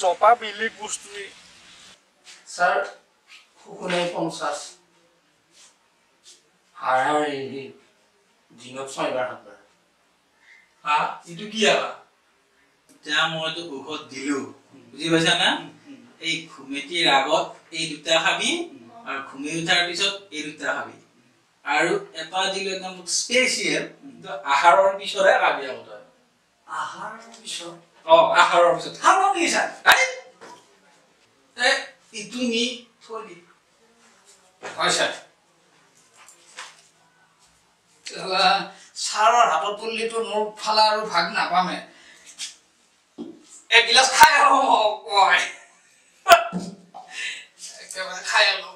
জপা বেলেগ বস্তুৱে। ছাৰ শুকুনাই 50 হাড় দিনত 6 বাৰ 7 বাৰ। হা এইটো কি আবা? এতিয়া মই তোক ঔষধ দিলো, বুজি পাইছা না? এই ঘুমেটিৰ আগত এই দুটা খাবি আৰু ঘুমি উঠাৰ পিছত এই দুটা খাবি, আৰু এটা দিলো একদম স্পেচিয়েল, আহাৰৰ পিছতহে খাবি আকৌ তই। আহাৰৰ পিছত? অ আহাৰৰ পিছত। ইটো নি থৈ দি। হয় ছাৰ। ছাৰৰ হাতত পৰিলেতো মোৰ ফালা আৰু ভাগ নাপামে। এগিলাচ খাই মই একেবাৰে খাই আলো।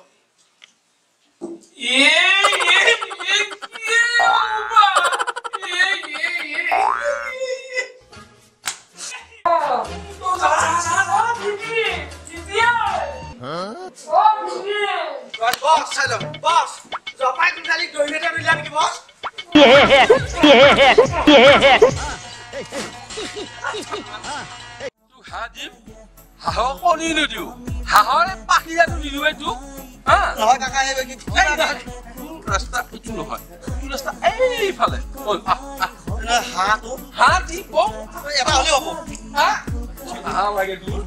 হাঁহ দিম, হাঁহৰ কণী নিদিওঁ, হাঁহৰ পাখিৰাটো নিদিওঁ। এইটো ৰাস্তা এইটো নহয়, এইটো ৰাস্তা এইফালে। হাঁহ দি হাঁহ লাগে তোৰ।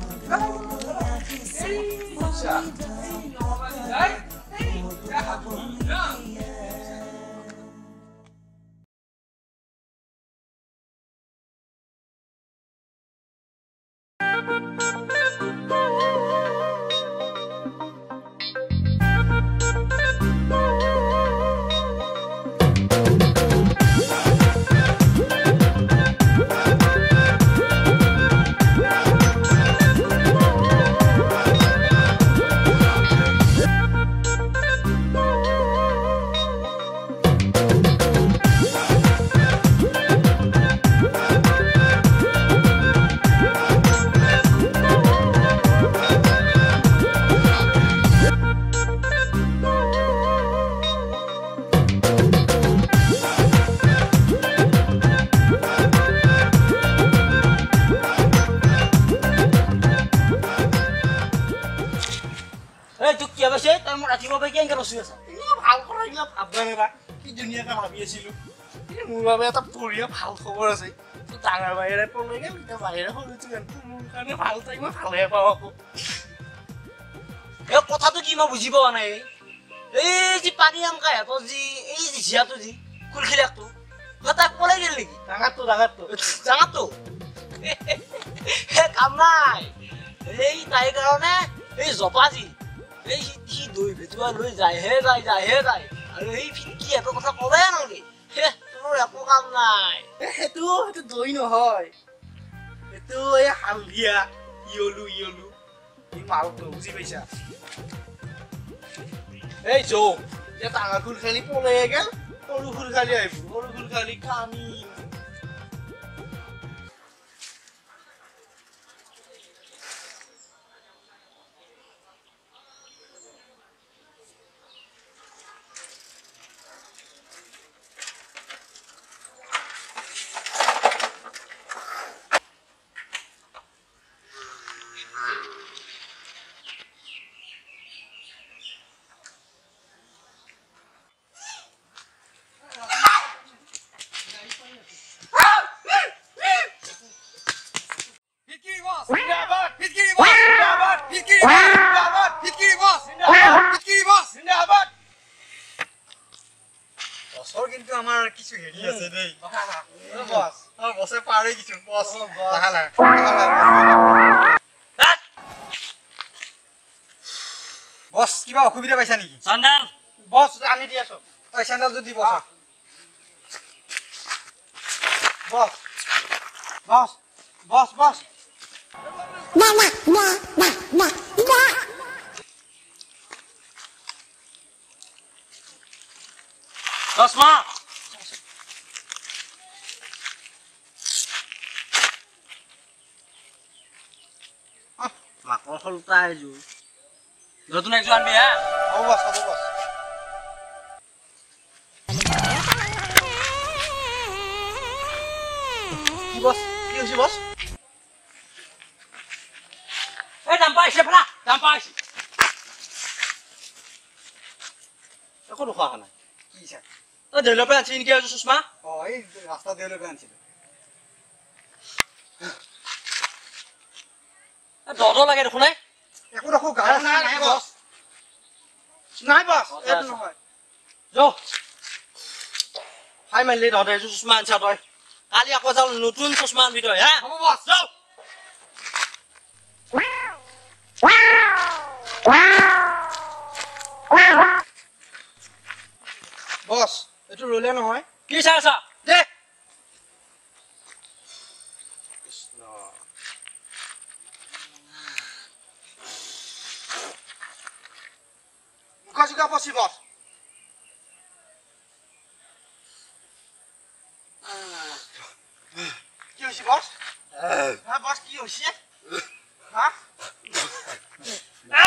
কি ধুনীয়াকে ভাবি আছিলো। মোৰ বাবে এটা বঢ়িয়া ভাল খবৰ আছে। ডাঙৰ বাহিৰে পলাই গ'ল, এতিয়া বাহিৰে সৰুটো মোৰ কাৰণে ভাল, তাইক মই ভালহে পাওঁ। আকৌ এই কথাটো কি মই বুজি পোৱা নাই। এই যি পানী আমকাহঁতৰ যি এই যি জীয়াটো যি খুলখিলাকটো তাক পলাই গ'ল নেকি? ডাঙৰটো ডাঙৰটো ডাঙৰটো কাম নাই। এই তাইৰ কাৰণে এই জপা যি এই সি দৈ ভেটুৱা লৈ যায়হে যায় যায়হে যায়, আৰু এই ফিটকি এটা কথা ক'বই নালাগে, তোৰ একো কাম নাই। সেইটো সেইটো দৈ নহয়, সেইটো এই হালধীয়া ইয়লু ইয়লু এই মালটো, বুজি পাইছা? এই যৌ এতিয়া ডাঙৰ খুলখালি পলাই গ'ল, সৰু খুলখালি আহিব, সৰু খুলখালি কামি। কিছু হেৰি আছে দেই বছে পাৰে কিছু বছ। বছ কিবা অসুবিধা পাইছা নেকি? চেণ্ডেল বছ আনি দি আছো। তই চেণ্ডেলযোৰ দি বছ। বছ বছ বছ বছ চশমা মাকৰ সলতা এযোৰ নতুন একযোৰ আনবি। হা হ'ব বছ, হ'ব বছ। কি বছ, কি হৈছে বছ? আহিছে ফলা জাম্পা আহিছে একো নোখোৱা নাই কি ছাৰ তই দেউলৰ পৰা আনছি নেকি এযোৰ চশমা অ এই ৰাস্তা দেউলৰ পৰা আনছিলো দহ লাগে দেখোন নাই একো দেখো গাড়ী নাই বস নাই বস এইটো নহয় যো খাই মাৰিলি তহঁতে এযোৰ চশমা আনছা তই কালি আকৌ যাওঁ নতুন চশমা আনবি তই হা হ'ব বস যাওঁ বস এইটো ৰলে নহয় কি চাই আছা দে মুখা চুকা পচি বস কি হৈছে বস হা বস কি হৈছে হা হা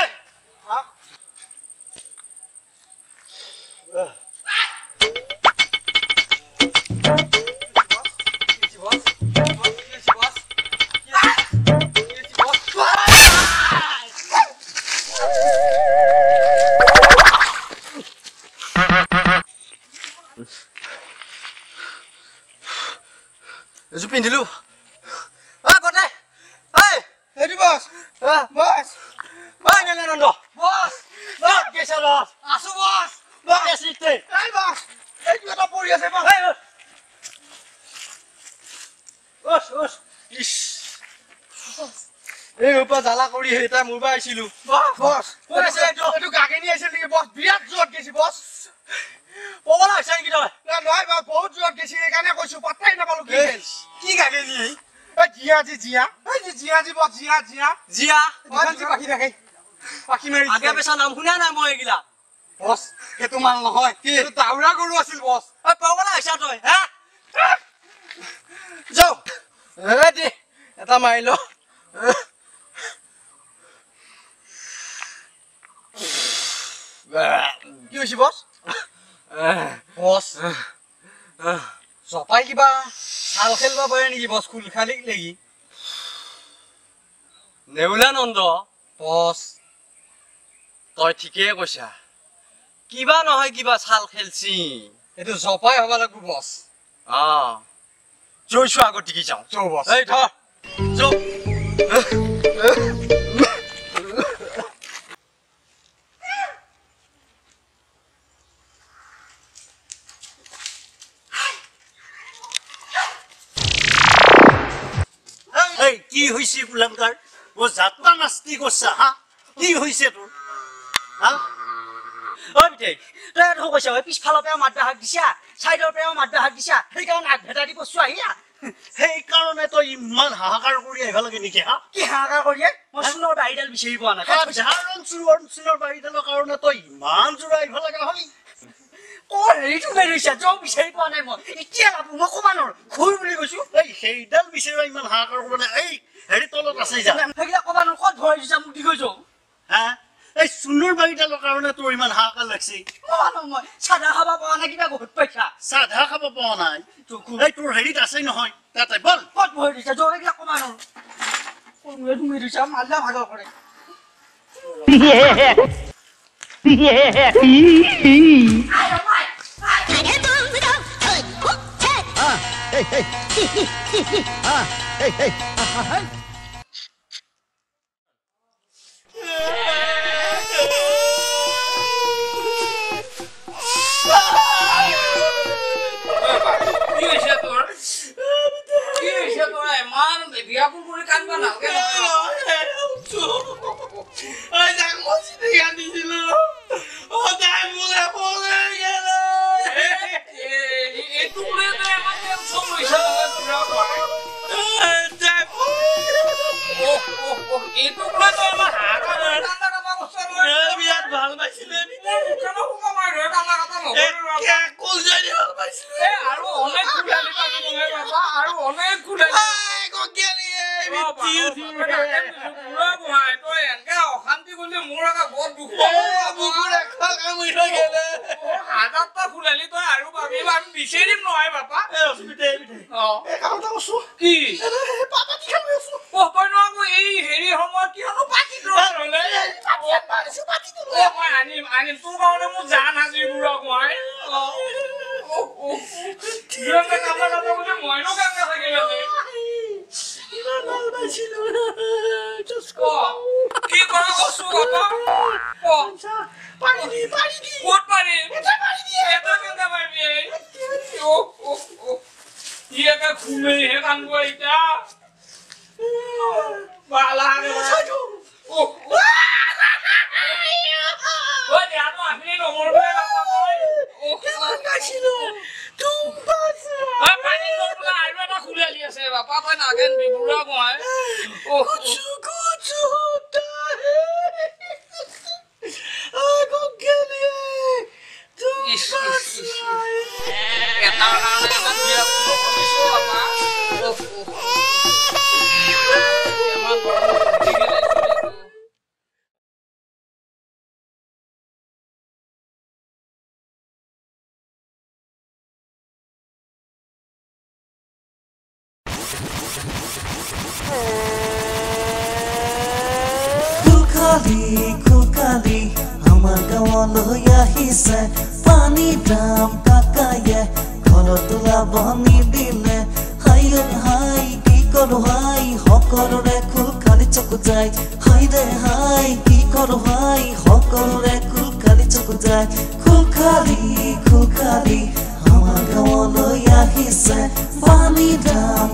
এযোৰ পিন্ধিলো অ গোটে এই সেইটো বস বস ঐ নেলানন্দ বস বস গেছা বস আছো বস বস এচিতে এই বস এইটো এটা পৰি আছে বস ওস ওস ইছ এই সোপা জ্বালা কৰি সেই তাই মোৰ পৰা আহিছিলো বস বস ক'ত আছে এইটো এইটো গাগেনি আছিল নেকি বস বিৰাট জোৰত গৈছি বস পগলা হৈছে নেকি তই নহয় বস বহুত জোৰত গৈছি সেইকাৰণে কৈছো পাত্তাই নাপালো কি কি গাগেনি এই জিয়া জি জিয়া এই যে জিয়া জি বস জিয়া জিয়া জিয়া দুখন জি পাখি থাকে পাখি মাৰি আগে পেছা নাম শুনা নাই মই এইগিলা বস সেইটো মাল নহয় এইটো দাউৰা গৰু আছিল বস ঐ পগলা হৈছা তই হা যাওঁ এ দে এটা মাৰি ল কি হৈছে বস বস জপাই কিবা ছাল খেলব পাৰে নেকি বস খোল খালি লাগি নেউলানন্দ বস তই ঠিকেই কৈছা কিবা নহয় কিবা ছাল খেলছি এইটো জপাই হ'ব লাগিব বস অ জৈছো আগত টিকি যাওঁ যৌ বস এই ধৰ যৌ এই কি হৈছে কুলাংকাৰ ও যাত্ৰা নাস্তি কৰছা হা কি হৈছে তোৰ হা ঐ বিতেই তই দেখোন কৈছা ঐ পিছফালৰ পৰাও মাত হাক দিছা চাইডৰ পৰাও মাত হাক দিছা সেইকাৰণে আগ ভেটা দি পৰছো আহি সেইকাৰণে তই ইমান হাহাকাৰ কৰি আহিব লাগে নেকি হা কি হাহাকাৰ কৰি মই চোনৰ বাৰীডাল বিচাৰি পোৱা নাই সাধাৰণ চোনৰ বাৰীডালৰ কাৰণে তই ইমান জোৰা আহিব লগা হলি ক'ৰ হেৰিটো মেৰি ধৰিছা যৌ বিচাৰি পোৱা নাই মই এতিয়া নাপো মই ক'বা নোৱাৰো ঘূৰ বুলি কৈছো এই সেইডাল বিচাৰি ইমান হাহাকাৰ কৰিব নাই এই হেৰি তলত আছে যা সেইগিলা ক'বা নোৱাৰো ক'ত ভৰাই দিছা মোক দি গৈছো হা এই চোনৰ বাৰীডালৰ কাৰণে তোৰ ইমান হাহাকাৰ লাগছে মই চাধা খাব পোৱা নাই কিবা বহুত পইচা চাধা খাব পোৱা নাই এই তোৰ হেৰিত আছে নহয় তাতে বল ক'ত ভৰাই দিছা যৌ এইগিলা ক'বা নোৱাৰো কোনোৱে ডুঙি দিছা মাল্লা ভাগৰ কৰে কি হৈছে তোৰ কি হৈছে তোৰ ইমান বিয়াকুল কৰি কান্দবা নালগে এইটো বোলে তই ইমান টেনচন লৈছা এইটো বোলে তই ইমান হাহাকাৰ কান্দা কাটা কৰছা বিৰাট ভাল পাইছিলো আৰু অনেক কুলালি পাবি নহয় বাবা আৰু অনেক কুলালি তই এনেকে অশান্তি কৰিলে মোৰ এটা বৰ দুখ হাজাৰটা ফুলালি তই আৰু পাবি আমি বিচাৰিম নহয় বাপা কি তই নো আকৌ এই হেৰি সময়ত কিহনো পাতি নহ'লে মই আনিম আনিম তোৰ কাৰণে মোৰ জান আজি বুঢ়া মই মইনো কেনেকে থাকিম কি কৰা কছো ক'ত পাৰিম এটা কেনেকে পাৰিবি ই একে ঘুমেইহে কান্দব এতিয়া খুলখালি আমাৰ গাঁৱলৈ আহিছে পানী দাম কাকায়ে ঘৰত ওলাব নিদিলে হাই হাই কি কৰো হাই সকলোৰে খুলখালি চকু যায় হাই ৰে হাই কি কৰো হাই সকলোৰে খুলখালি চকু যায় খুলখালি খুলখালি আমাৰ গাঁৱলৈ আহিছে পানী দাম